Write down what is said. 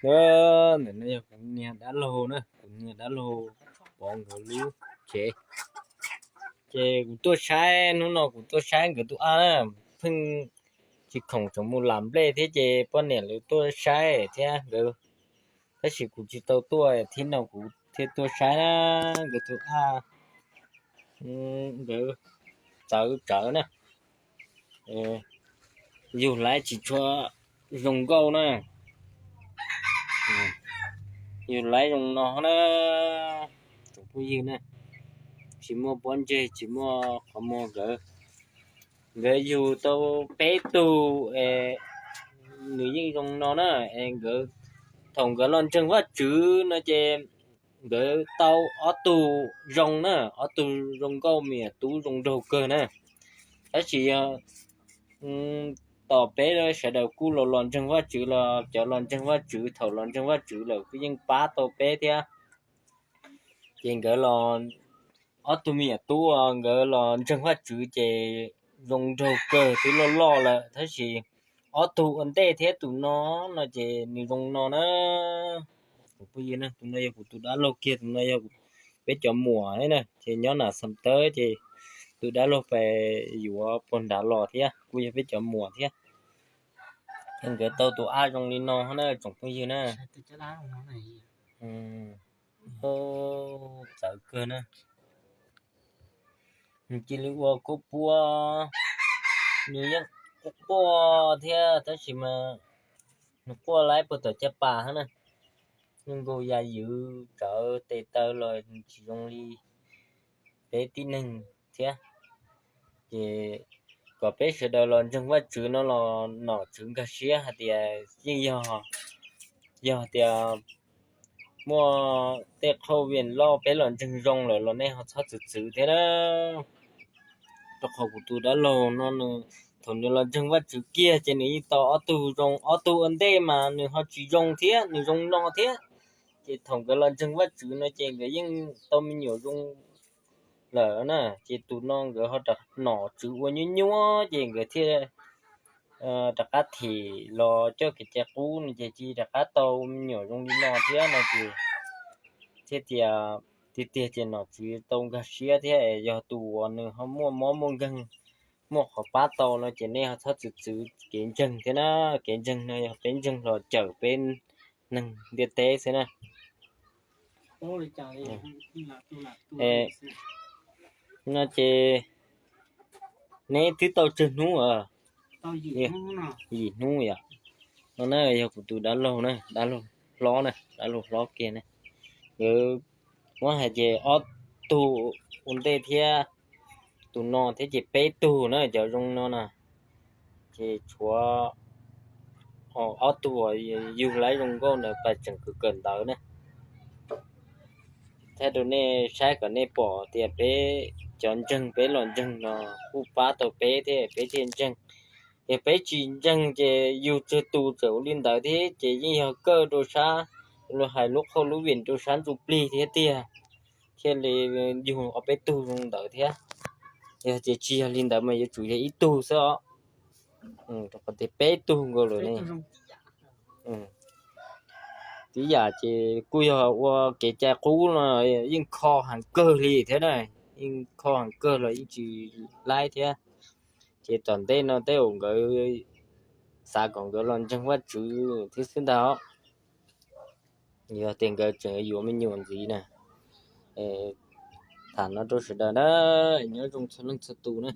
Ntawm no yog kuv niag dab laug na, kuv niag dab laug Pov nkawd lub tsev. Ces kuv tuaj saib, hnub no kuv tuaj saib nkawd tus ab na, pheej tsis khoom tseem mus lam nplej thiab ces poj niam lawv tuaj saib thiab nkawd, tab sis kuv tsis tau tuaj, thib no kuv thiaj tuaj saib na. Nkawd tus ab, nkawd txawv tsawv na, yug laiv tsis tshua zoo nkauj na, yug laiv zoo no na, tsoom phooj ywg na, tsis muaj pob ntseg tsis muaj qhov muag nkawd. Nkawd yug tau peb tug es nws yeej zoo no na, es nkawd, thaum nkawd los ntseeg Vajtswv no ces nkawd tau ob tug zoo na, ob tug zoo nkauj me nyuam tub zoo nraug kawg na. Tab sis yog tom peb sawv daws kuj los los ntseeg Vajtswv los cov los ntseeg Vajtswv thaum los ntseeg Vajtswv lawm kuj yeej pab tau peb thiab. Ces nkawd los, ob tug me nyuam tub nkawd los ntseeg Vajtswv ces zoo nraug kawg twb loj loj lawm, tab sis ob tug ua ntej thiab tus no no ces nws zoo no na. Tus no yog kuv tus dab laug kiag, tus no yog peb cov muam na, ces nyob nram Xam Tawb ces tus dab laug pais yuav puag nrad los thiab kuj yog peb cov muam thiab. Nkawd tau tus ab zoo li no na tsoom phooj ywg na. Txawv kawg na. Nws cia li ua kuj puab, nws yeej quaj thiab tab sis mas nws quaj laib puag tom caj pas na. Nws nkaus yam ywv tsawv tes taw los tsis zoo li peb tib neeg thiab. Ces kom peb sawv daws los ntseeg Vajtswv no los nom tswv nkag siab hais tias yeej yog, yog tias muaj tej qhauj vias loj peb los ntseeg zoo lawm los nej ho txhob txwv txwv thiab na. Rau qhov kuv tus dab laug no, thaum nws los ntseeg Vajtswv kiag ces nws yeej tau ob tug zoo, ob tug ua ntej mas nws ho tsis zoo thiab, nws zoo no thiab. Ces thaum nkawd los ntseeg Vajtswv no ces nkawd yeej tau me nyuam zoo lawm na. Ces tus no nkawd ho rov nom tswv ua nyuaj nyuaj ces nkawd thiaj rov qab them los coj kev cai qub no ces cia li rov qab tau me nyuam zoo li no thiab no ces thiaj tias tiag tiag ces nom tswv tau nkag siab thiab, yog tus uas nws ho muaj mob muaj nkeeg muaj qhov pab tau no ces nej ho txhob txwv txwv kev ntseeg thiab na. Kev ntseeg no yog peb ntseeg los cawm peb neeg ntiaj teb xwb na. No ces neb twb tau tsawg hnub? Yim hnub yom. No na yog kuv tus dab laug na, dab laug hlob na, dab laug hlob kiag na. Nkawd muab hais ces ob tug ua ntej thiab tus no thiab ces peb tug na cov zoo no na. Ces tshuav ob tug uas yug laib zoo nkauj ntawd pais tseem kawm kawm ntawv na. Thiab rau nej saib kom nej pom tias peb cov ntseeg peb los ntseeg no kuj pab tau peb thiab peb thiaj ntseeg. Yog peb tsis ntseeg ces yug tsawg tus txawm ua li ntawd thiab ces yeej yog kawj rau sab, los hais lub qhauj lub vias rau sab ntsuj plig thiab tiag, thiaj li yug ob peb tug zoo ntawd thiab. Yog ces tsis yog li ntawd mas yuav tsum yog ib tug xwb os. Rau qhov tias peb tug nkaus lawm ne. Tib yam ces kuj yog ua kev cai qub no yeej kho heev kawg li thiab na, yeej kho heev kawg los yeej tsis laib thiab. Ces tom ntej no tej zaum nkawd xav kom nkawd los ntseeg Vajtswv thiab xwb ntag. Yog tias nkawd tseem yuav me nyuam ntxiv na. Tham no rau sawv daws na, nyob zoo txhua leej txhua tus na.